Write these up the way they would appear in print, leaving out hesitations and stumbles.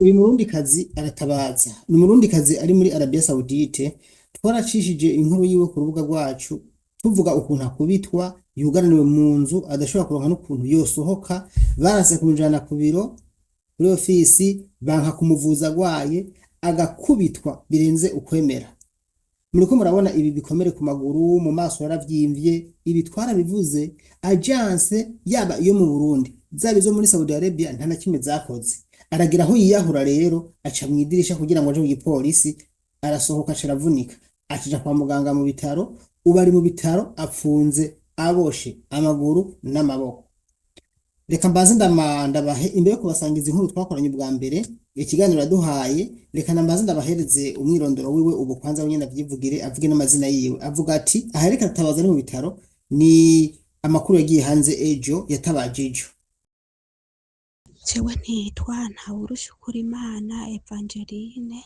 Uyu murundikazi aratabaza. Ni umurundikazi ari muri Arabia Saoudite. Twaracishije inkuru yiwe ku rubuga rwacu, tuvuga ukuntu akubitwa, yugaraniwe mu nzu, adashobora kuronka n'ukuntu yosohoka. Baranse kumujana ku biro, kuri ofisi, banka kumuvuza agwaye, agakubitwa birenze ukwemera. Muriko murabona ibi bikomere ku maguru, mu maso yaravyimvye. Ibi twarabivuze. Agence yaba iyo mu Burundi, zaba izo muri Saudi Arabia, nta na kimwe zakoze. Aragira aho yiyahura rero, aca mw'idirisha kugira ngo aje mu gipolisi, arasohoka, aca aravunika, acija kwa muganga mu bitaro. Ubu ari mu bitaro, apfunze, aboshe amaguru n'amaboko. Reka mbanze ndabahe, imbere yo kubasangiza inkuru twakoranye ubwa mbere, ikiganiro yaduhaye, reka mbanze ndabahereze umwirondoro wiwe. Ubu kwanza we nyene avyivugire, avuge n'amazina yiwe. Avuga ati aha reka aratabaza, ari mu bitaro. Ni amakuru yagiye hanze ejo, yatabaje ejo. Jewe nitwa Ntawurushukurimana Evangeline,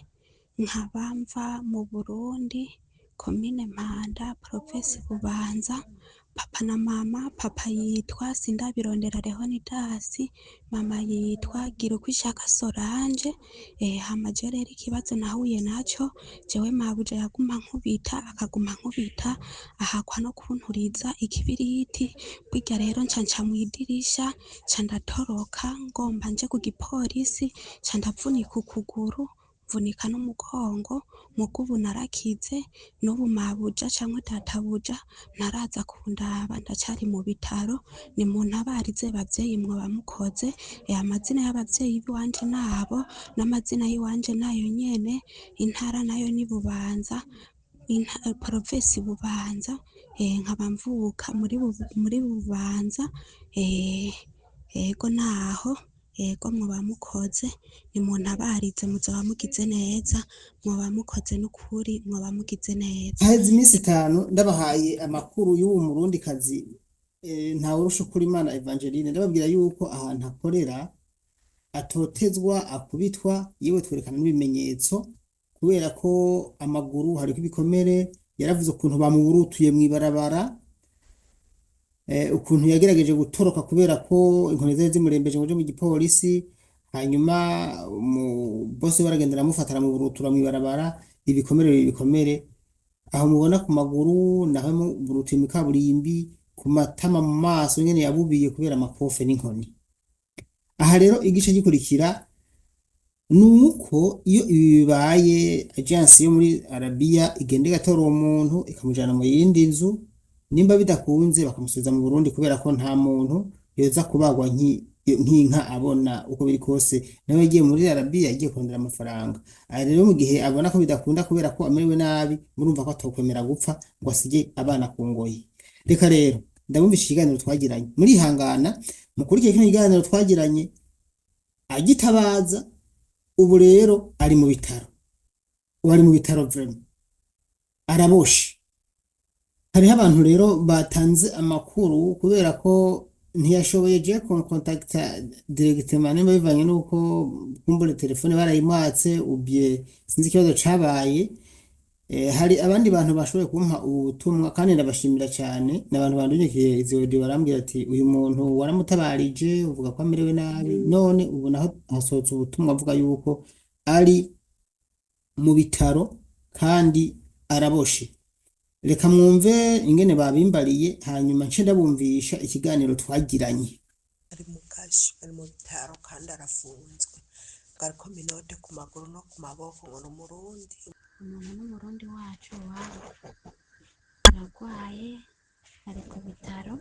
nkaba mva mu Burundi, komine Mpanda, provinsi Bubanza. Papa na mama, papa yitwa Sindabirondera Leonidas, mama yitwa Girukwishaka Solange. Hama jewe rero ikibazo nahuye naco, jewe mabuja yaguma ankubita, akaguma ankubita, ahakwa no kunturiza ikibiriti. Burya rero nca nca mw'idirisha, nca ndatoroka ngomba nje ku gipolisi, nca ndavunika ukuguru, mvunika n'umugongo. Muga ubu narakize. N'ubu mabuja canke databuja ntaraza kundaba, ndacari mu bitaro. Nimuntabarize bavyeyi, mwoba mukoze. Amazina y'abavyeyi biwanje nabo, n'amazina y'iwanje nayo nyene. Intara nayo ni Bubanza, provinsi Bubanza, nkaba mvuka muri Bubanza. Ego naho, ego mwoba mukoze, nimuntabarize, muzoba mugize neza, mwoba mukoze n'ukuri, mwoba mugize neza. Haheze iminsi 5 ndabahaye amakuru y'uwo murundikazi, Ntawurushukurimana Evangeline. Ndababwira yuko ahantu akorera atotezwa, akubitwa, yewe twerekana n'ibimenyetso, kubera ko amaguru hariko ibikomere. Yaravuze ukuntu bamuburutuye mw'ibarabara, ukuntu yagerageje gutoroka kubera ko inkoni zari zimurembeje ngo aje mu gipolisi, hanyuma mu bose baragenda aramufata, aramuburutura mw'ibarabara. Ibikomere aho mubona ku maguru, naho muburutuye mw'ikaburimbi, ku matama, mu maso nyene yabubiye kubera amakofe n'inkoni. Aha rero igice gikurikira nuko iyo ibi bibaye, agence yo muri Arabia igenda igatora uwo muntu, ikamujana mu yindi nzu. Nimba bidakunze, bakamusubiza mu Burundi, kubera ko nta muntu yoza kubagwa nk'inka abona. Uko biri kose nawe yagiye muri Arabia, yagiye kurondera amafaranga. Aha rero mu gihe abona ko bidakunda kubera ko amerewe nabi, murumva ko atokwemera gupfa ngo asige abana ku ngoyi. Reka rero ndabumvisha ikiganiro twagiranye. Murihangana mukurikire kino kiganiro twagiranye agitabaza. Ubu rero ari mu bitaro, ubu ari mu bitaro, vraiment araboshe. Hariho abantu rero batanze amakuru, kubera ko ntiyashoboye je contacter directement, nimba bivanye nuko kumbure telefone barayimwatse, ubye sinzi ikibazo cabaye. Hari abandi bantu bashoboye kumpa ubu butumwa, kandi ndabashimira cyane. Ni abantu bandunyikiye izi audio, barambwira ati uyu muntu waramutabarije, uvuga ko amerewe nabi, none ubu naho hasohotse ubutumwa avuga yuko ari mu bitaro kandi araboshe. Reka mwumve ingene babimbariye, hanyuma nce ndabumvisha ikiganiro twagiranye. Ari mu kasho, ari mu bitaro kandi arafunzwe, ngo ariko menottes ku maguru no ku maboko, ngo ni Umurundi. Umuntu n'Umurundi wacu iwabo aragwaye, ari ku bitaro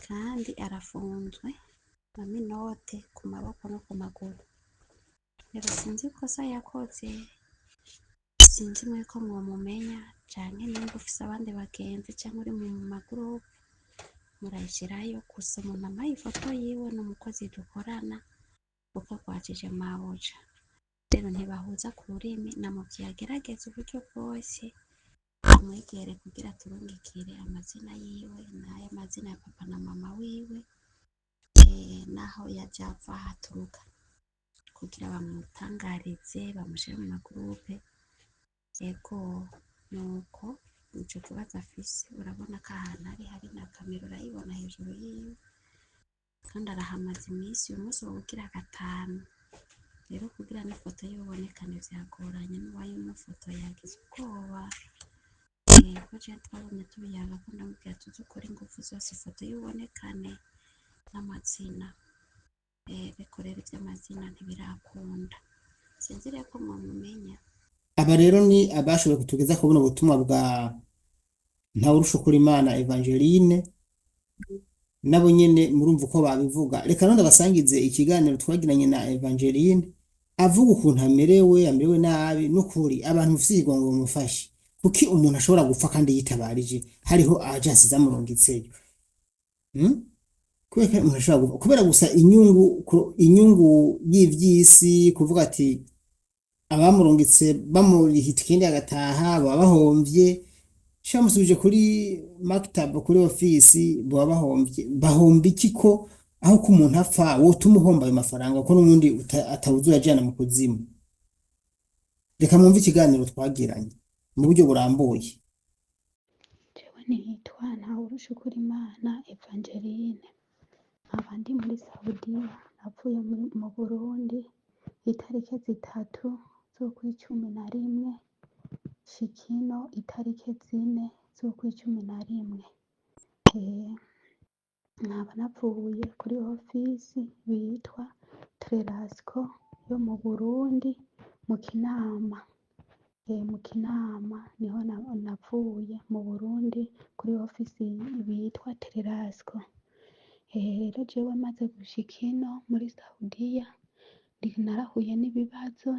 kandi arafunzwe na menottes ku maboko no ku maguru. Rero sinzi ikosa yakoze, sinzi mwe ko mwomumenya, canke nimba ufise abandi bagenzi canke uri mu ma groupes, murayishirayo. Gusa umuntu ampaye ifoto yiwe ni umukozi dukorana, kuko agwajije mabuja. Rero ntibahuza ku rurimi. Namuvye agerageza uburyo bwose amwegere kugira turungikire amazina yiwe n'ayo mazina ya papa na mama wiwe, naho yaje ava haturuka, kugira bamutangarize, bamushire mu ma groupes. Ego, nuko ico kibazo afise. Urabona ko ahantu ari hari na kamera, urayibona hejuru yiwe, kandi arahamaze iminsi. Uyu munsi woba ugira gatanu. Rero kugira n'ifoto yiwe ibonekane vyagoranye, n'uwayimufotoye yagize ubwoba. Ko jewe twagumye tubiyagako, ndamubwira tuze ukore inguvu zose ifoto yiwe ibonekane n'amazina. Ariko rero ivy'amazina ntibirakunda, sinzi rero ko mwomumenya. Aba rero ni abashoboye kutugeza ku buno butumwa bwa Ntawurushukurimana Evangeline, nabo nyene murumva uko babivuga. Reka none basangize ikiganiro twagiranye na Evangeline, avuga ukuntu amerewe nabi. N'ukuri abantu mufise ikigongo mumufashe. Kuki umuntu ashobora gupfa kandi yitabarije hariho agence zamurungitseyo? Kubera ko umuntu ashobora gupfa kubera gusa inyungu, inyungu y'ivy'isi, kuvuga ati abamurungitse bamurihita ikindi agataha baba bahomvye, shamusubije kuri maktab, kuri ofisi, baba bahomvye. Bahomba iki ko aho ko umuntu apfa wotuma uhomba ayo mafaranga, ko n'ubundi atawuzi uyajana mu kuzimu? Reka mwumve ikiganiro twagiranye mu buryo burambuye. Jewe nitwa Ntawurushukurimana Evangeline, nkaba ndi muri Saudiya. Navuye mu Burundi itariki 3 z'ukwicumi na rimwe, nshika ino itariki 4 z'ukwicumi na rimwe. Nkaba navuye kuri ofisi bitwa Trerasco yo mu Burundi mu Kinama. Mu Kinama niho navuye mu Burundi kuri ofisi bitwa Trerasco. Rero jewe maze gushika ino muri Saudiya, narahuye n'ibibazo,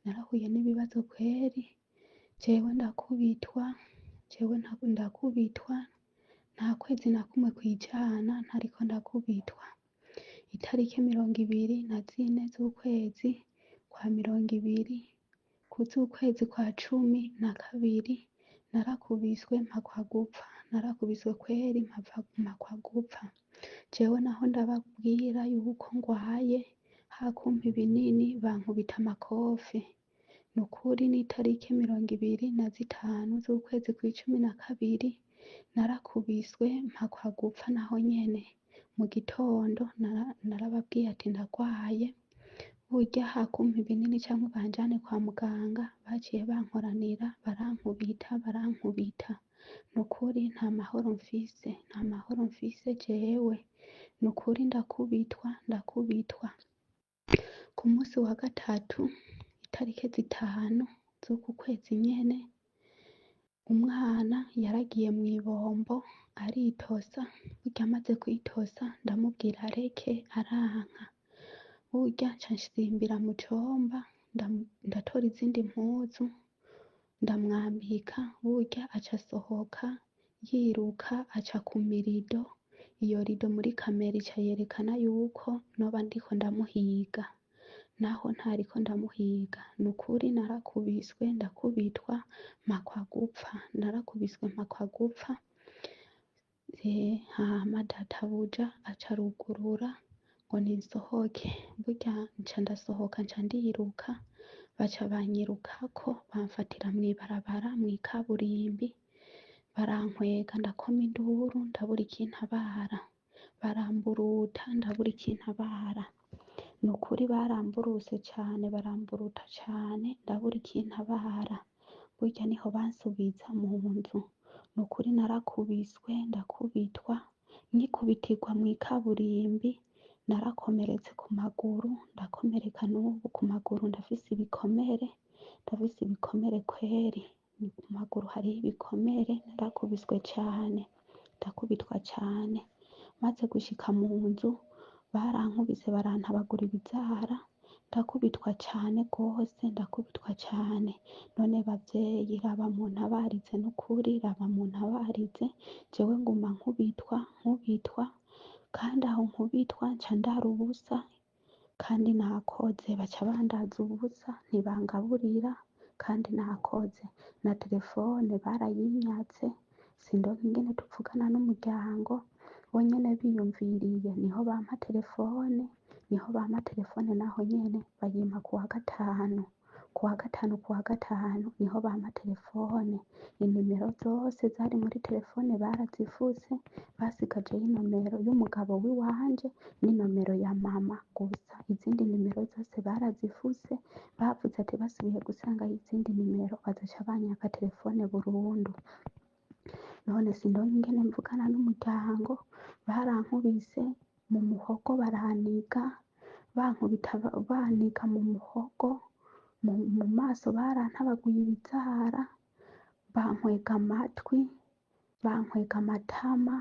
narahuye n'ibibazo kweri. Jewe ndakubitwa, jewe ndakubitwa, nta kwezi na kumwe kwijana ntariko ndakubitwa. Itariki 24 z'ukwezi kwa 20 z'ukwezi kwa 12, narakubiswe mpakwa gupfa, narakubiswe kweri mpakwa gupfa. Jewe naho ndababwira yuko ngwaye, hakumpa ibinini bankubita amakofe. Nukuri n'itariki 25 z'ukwezi kw'icumi na kabiri narakubiswe mpakwa gupfa naho nyene. Mu gitondo narababwiye ati ndagwaye, burya hakumpa ibinini canke banjane kwa muganga, baciye bankoranira barankubita, barankubita. Nukuri nta mahoro mfise, nta mahoro mfise jewe. Nukuri ndakubitwa, ndakubitwa. Ku musi wa gatatu itariki 5 z'uku kwezi nyene, umwana yaragiye mw'ibombo aritosa. Burya amaze kwitosa ndamubwira areke, aranka. Burya nca nsimbira mu cumba, ndatora izindi mpuzu ndamwambika. Burya aca asohoka yiruka, aca ku mirido. Iyo rido muri kamera ica yerekana yuko noba ndiko ndamuhiga, naho ntariko ndamuhiga. Nukuri narakubiswe, ndakubitwa mpakwa gupfa, narakubiswe mpakwa gupfa. Hama databuja aca arugurura ngo ninsohoke. Burya nca ndasohoka, nca ndiruka, baca banyirukako, bamfatira mw'ibarabara mw'ikaburimbi, barankwega, ndakoma induru, ndabura ikintabara, baramburuta, ndabura ikintabara. Nukuri baramburuse cane, baramburuta cane, ndabura ikintabara. Burya niho bansubiza mu nzu. Nukuri narakubiswe, ndakubitwa, nkikubitirwa mw'ikaburimbi narakomeretse ku maguru, ndakomereka n'ubu ku maguru ndafise ibikomere, ndafise ibikomere kweri. Ku maguru hariho ibikomere, narakubiswe cane, ndakubitwa cane. Maze gushika mu nzu barankubise, barantabagura ibizara, ndakubitwa cane gose, ndakubitwa cane. None bavyeyi, raba muntabarize, nukuri raba muntabarize. Jewe nguma nkubitwa, nkubitwa, kandi aho nkubitwa nca ndara ubusa kandi nakoze, baca bandaza ubusa, ntibangaburira kandi nakoze. Na telefone barayinyatse, sindonka ingene tuvugana n'umuryango. Bo nyene biyumviriye niho bampa telefone, niho bampa telefone, naho nyene bayimpa kuwa gatanu, kuwa gatanu, kuwa gatanu niho bampa telefone. Inimero zose zari muri telefone barazifuse, basigajeyo inomero y'umugabo w'iwanje n'inomero ya mama gusa. Izindi nimero zose barazifuse, bavuze ati basubiye gusangayo izindi nimero bazoca banyaka telefone burundu. None sindonka ingene mvugana n'umuryango, barankubise mu muhogo baraniga, bankubita baniga mu muhogo, mu maso barantabaguye ibizara, bankwega amatwi, bankwega amatama,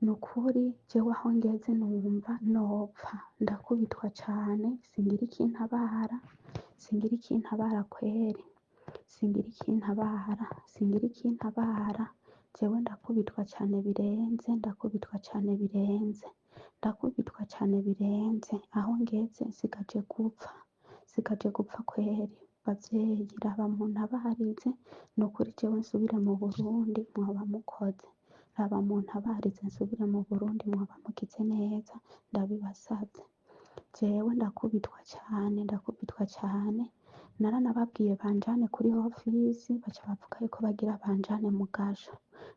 nukuri jewe aho ngeze numva nopfa, ndakubitwa cane, singira ikintabara, singira ikintabara kweri, singira ikintabara, singira ikintabara, jewe ndakubitwa cane birenze, ndakubitwa cane birenze, ndakubitwa cane birenze, aho ngeze nsigaje gupfa, nsigaje gupfa kweri. Bavyeyi raba muntabarize, nukuri jewe nsubire mu Burundi mwoba mukoze, raba muntabarize nsubire mu Burundi mwoba mugize neza, ndabibasavye. Jewe ndakubitwa cane, ndakubitwa cane, naranababwiye banjane kuri ofisi, baca bavuga yuko bagira banjane mu gasho.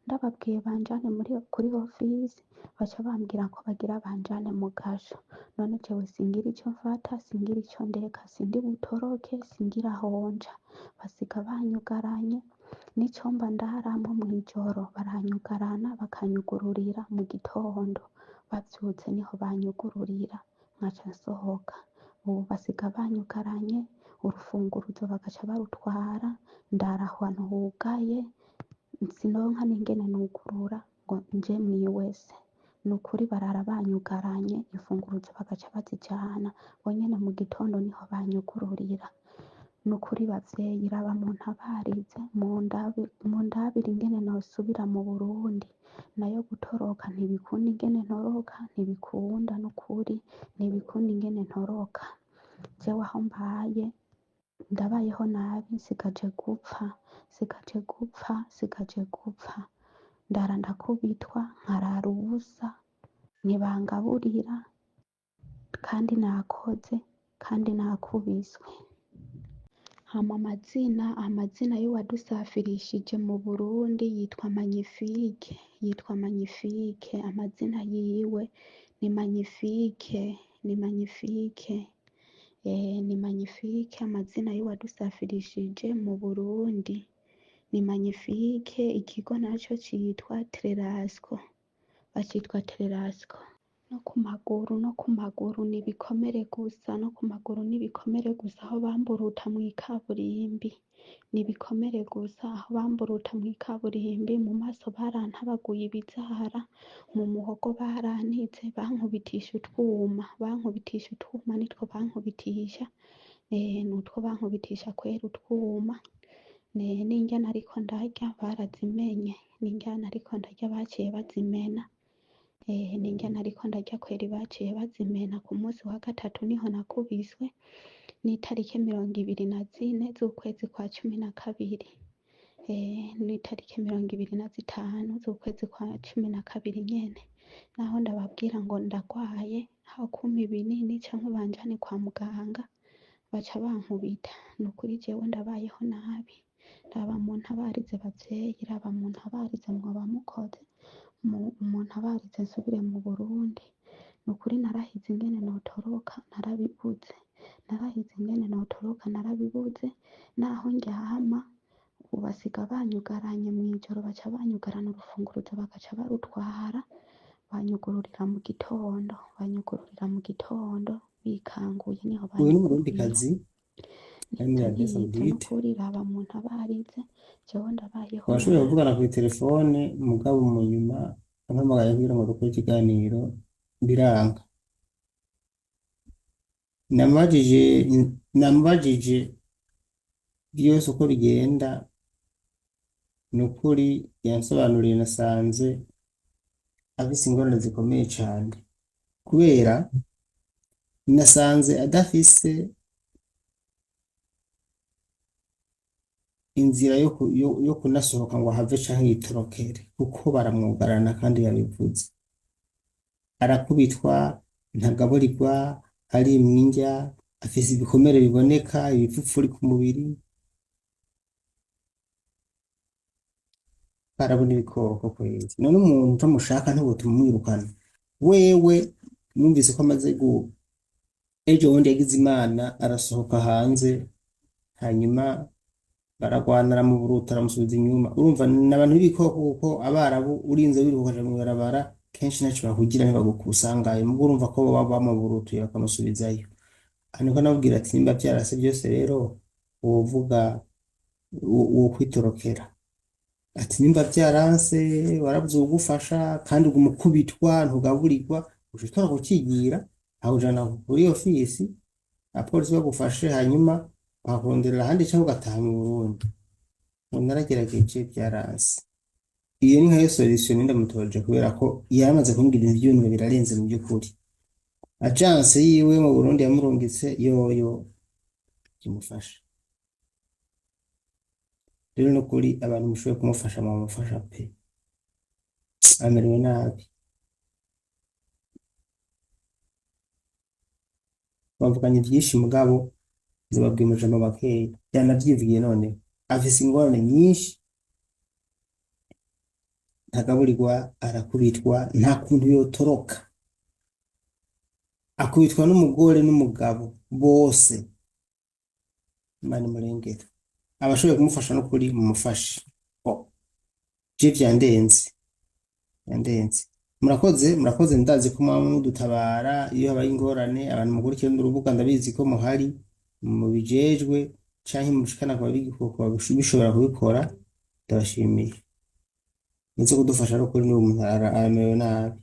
Ndababwiye banjane kuri ofisi, baca bambwira ko bagira banjane mu gasho. None jewe singira ico mfata, singira ico ndeka, sindi butoroke, singira aho nja. Basiga banyugaranye, n'icumba ndaramwo mw'ijoro baranyugarana bakanyugururira mu gitondo. Bavyutse niho banyugururira nkaca nsohoka. Ubu basiga banyugaranye, urufunguruzo bagaca barutwara, ndara ahantu hugaye, sinonka n'ingene nugurura ngo nje mw'iwese. Nukuri barara banyugaranye, imfunguruzo bagaca bazijana, bo nyene mu gitondo niho banyugururira. Nukuri bavyeyi raba muntabarize, mundabire ingene nosubira mu Burundi. Nayo gutoroka ntibikunda ingene ntoroka, ntibikunda nukuri, ntibikunda ingene ntoroka. Jewe aho mbaye, ndabayeho nabi, nsigaje gupfa, nsigaje gupfa, nsigaje gupfa. Ndara ndakubitwa, nkarara ubusa, ntibangaburira, kandi nakoze, kandi nakubiswe. Hama amazina y'uwadusafirishije mu Burundi yitwa Magnifique, yitwa Magnifique, amazina yiwe ni Magnifique, ni Magnifique, ni Magnifique, amazina y'uwadusafirishije mu Burundi ni Magnifique, ikigo naco citwa Trerasco, bacitwa Trerasco. No ku maguru, no ku maguru ni ibikomere gusa, no ku maguru ni ibikomere gusa, aho bamburuta mw'ikaburimbi ni ibikomere gusa, aho bamburuta mw'ikaburimbi, mu maso barantabaguye ibizara, mu muhogo barantize, bankubitisha utwuma, bankubitisha utwuma nitwo bankubitisha, nutwo bankubitisha kwera utwuma, n'indya nariko ndarya barazimenye, n'indya nariko ndarya baciye bazimena. N'indya nariko ndarya kweri baciye bazimena. Ku munsi wa gatatu niho nakubiswe, n'itariki 24 z'ukwezi kwa 12, n'itariki 25 z'ukwezi kwa 12 nyene. Naho ndababwira ngo ndagwaye, aho kumpa ibinini canke banjane kwa muganga, baca bankubita. Nukuri jewe ndabayeho nabi, raba muntabarize bavyeyi, raba muntabarize mwoba mukoze, muntabarize nsubire mu Burundi. Nukuri narahize ingene notoroka, narabibuze, narahize ingene notoroka, narabibuze. Naho ndyama ubu basiga banyugaranye mw'ijoro, baca banyugarana urufunguruzo bagaca barutwara, banyugururira mu gitondo, banyugururira mu gitondo bikanguye niho Uyu ni banyugururira. Umurundikazi ari muri Nivyo Arabie nivyo, Saoudite. nukuri raba muntabarize, jewe ndabayeho Twashoboye nabi. kuvugana kuri telefone, mugabo mu nyuma ampamagaye kugira ngo dukore ikiganiro biranga. Namubajije byose uko bigenda, nukuri yansobanuriye, nasanze afise ingorane zikomeye cane, kubera nasanze adafise inzira yo kunasohoka ngo ahave canke yitorokere, kuko baramwugarana kandi yabivuze. Arakubitwa, ntagaburirwa, arimwa indya, afise ibikomere biboneka, ibipfupfuri ku mubiri. Barabona ibikoko kwezi. None umuntu utamushaka ntiwotuma umwirukana. Wewe numvise ko amaze ejo bundi yagize Imana arasohoka hanze, hanyuma baragwana aramuburuta aramusubiza inyuma. Urumva ni abantu b'ibikoko kuko abarabu urinze wiruka ukaja mw'ibarabara kenshi ntaco bakugira ntibagukusangayo, mugo urumva ko baba bamuburutuye bakamusubizayo. Aha niko namubwira ati nimba vyarase vyose rero wovuga wokwitorokera. Ati nimba vyaranse warabuze uwugufasha kandi uguma ukubitwa ntugaburirwa, uca utora kucigira akujana kuri ofisi abapolisi bagufashe hanyuma bakakuronderera ahandi canke ugataha mu Burundi. Ngo naragerageje vyaranse. Iyo ni nkayo solution ndamutoje kubera ko yaramaze kumbwira ibintu vy'ibintu birarenze mu by'ukuri. Agence yiwe mu Burundi yamurungitse yoyo imufasha. Rero nukuri abantu mushoboye kumufasha mwamufasha pe. Amerewe nabi. Bavuganye vyinshi mugabo nzobabwira amajambo makeya. Yanavyivugiye noneho. Afise ingorane nyinshi, ntagaburirwa, arakubitwa, nta kuntu yotoroka. Akubitwa n'umugore n'umugabo bose. Imana imurengere. Abashoboye kumufasha nukuri mumufashe. Oh, je vyandenze. Vyandenze. Murakoze, murakoze ndazi ko mwama mudutabara iyo habaye ingorane, abantu mukurikira urubuga ndabizi ko muhari, mubijejwe canke mushikana ku bishobora kubikora, ndabashimiye. Muze kudufasha nukuri n'uwo muntu aramerewe nabi.